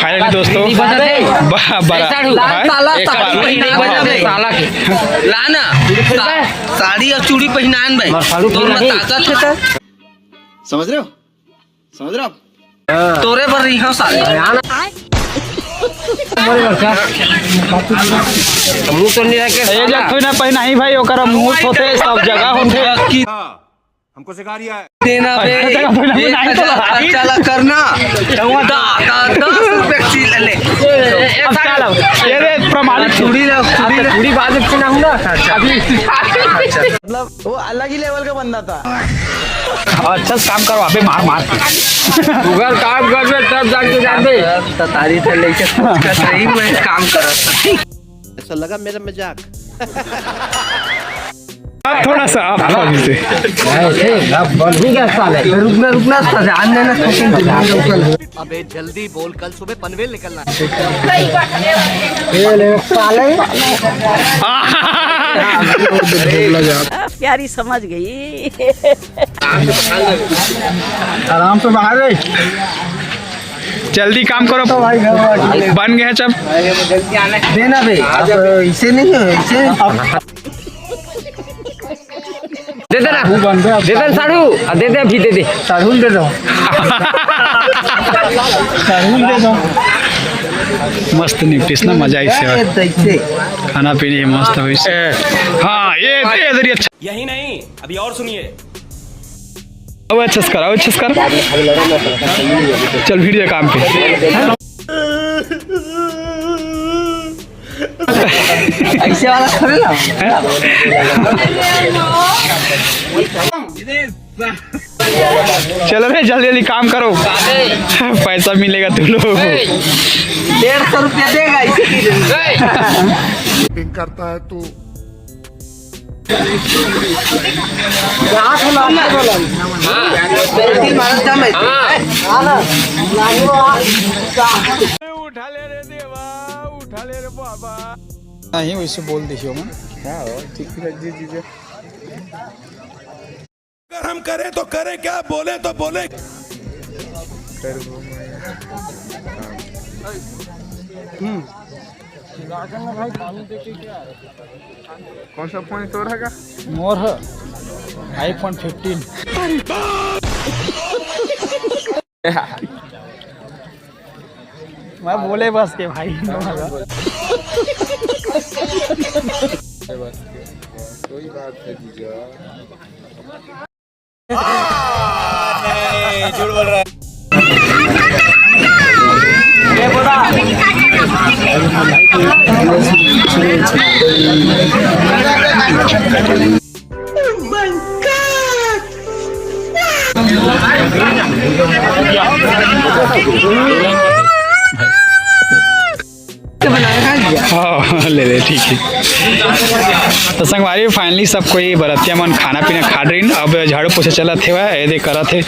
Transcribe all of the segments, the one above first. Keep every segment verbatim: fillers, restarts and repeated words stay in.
Finally दोस्तों, बा-, बड़ा साढ़ू। लाल साला, एक साढ़ू बार। पहिनान बे। साला के। ला ना। सा-, साड़ी अउ चूड़ी पहिनान बे। तोर में ताकत हे त। समझ रहे हो? समझ रहे हो आप? तोरे बर रही हो साले। मुंह तो नहीं रखे ये जब कोई ना पहिनाही भाई, ओकर मुंह होथे, सब जगह होथे। हमको सिखा रिया है। देना बे, अच्छा, चला, एक हजार खर्चा ला करना। दा, दा, दस रुपए की चीज ले। अब चल, ये रे प्रमाणित चूड़ी ले, चूड़ी ले। चूड़ी बाद में पहनाऊंगा। अच्छा, अच्छा। अभी मतलब वो अलग ही लेवल का बंदा था। अच्छा काम करो, अबे मार मार। अगर काम कर रहे तब जाके जान दे। तारी से लेके सही में काम करो। ऐसा लगा मेरा मजाक। आप थोड़ा सा, आप थोड़ा सा। ऐसे, अब बन ही गया साले। रुकना, रुकना, साले, आने ना, second, रुकना, रुकना। अबे जल्दी बोल, कल सुबह पनवेल निकलना है। ये ले, साले। प्यारी समझ गई। आराम से बाहर रे। जल्दी काम करो। तो भाई, घर वाले। बन गया जब। देना बे, अब इसे नहीं है, इसे। दे देना। वो बन गया। दे दे साढ़ू, आ, दे दे, अभी दे दे। साढ़ू दे दो। साढ़ू दे दो। मस्त निपटिस ना, मजा आइस हे। ए, दैसे। खाना पीने मस्त होइस। हाँ, ये, ये इधर ही अच्छा। यही नहीं, अभी और सुनिए। अब अच्छा से कर, अब अच्छा से कर। चल, भिड़ जा काम पे। ऐसे वाला करे ना। चल रे, जल्दी जल्दी काम करो, पैसा मिलेगा तुम लोगों को। डेढ़ सौ रुपया देगा इसी की। करता है तू। उठा ले रे देवा, उठा ले रे बाबा। नहीं, वैसे बोल दियो मन। हाँ, ठीक है जी, जी, जी। अगर हम करें तो करें क्या, बोले तो बोले। हम्म। कौन सा फोन तोर हे का? मोर ह iPhone fifteen। मैं बोले बस के भाई। बस के, कोई बात है जीजा। नहीं, झूठ बोल रहा है। हाँ, ले ले, ठीक है। तो संगवारी, finally सब कोई बरतिया मन खाना पीना खा डरिन, अब झाड़ू पोछा चलत हे, ये दे करत हे। आ,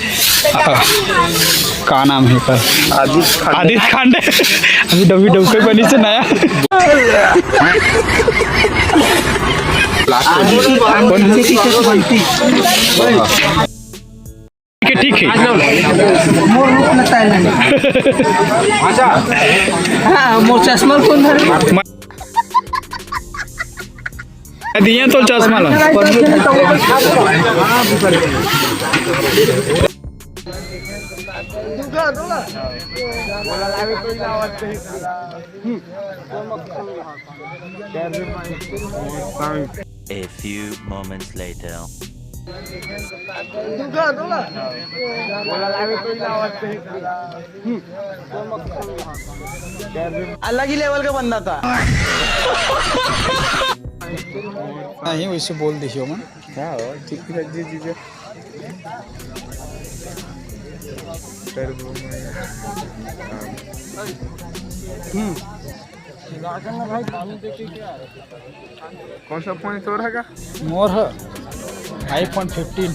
का नाम हे एकर? आदित्य खांडे। आदित्य खांडे। अभी डब्बी डब्बी बनी से नया। आदित्य खांडे की कैसे बनती? ठीक है, ठीक है। मोर रूप में ताई नहीं। हाँ, मोर चश्मा कौन धरे? दिए तो चश्मा ला। A few moments later. अलग ही लेवल का बंदा था। नहीं, वैसे बोल दियो मन। हाँ, ठीक है जी, जी, जी। हम्म। कौन सा फोन तोर हे का? मोर ह iPhone fifteen।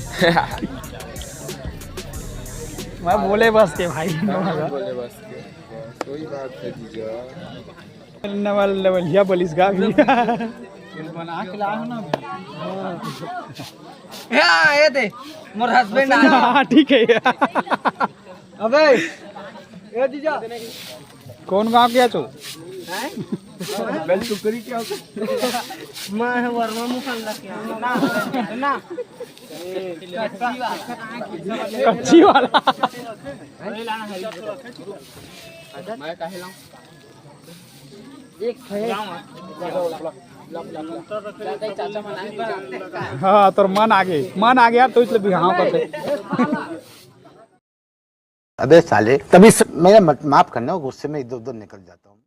मैं बोले बस के भाई। बोले बस के। कोई बात है जीजा। नवल नवलिया बलिस गा भी। बना के लाओ ना। हाँ, ये दे, मोर husband आ। हाँ, ठीक है। अबे। कौन गांव के आचो? मैं वर्मा मुखन लग गया। ना, ना। कच्ची वाला। हाँ, तोर मन आगे, मन आगे यार, तो इसलिए बिहाव करते। अबे साले, तभी से, मेरा मत, माफ करना, गुस्से में इधर उधर निकल जाता हूँ।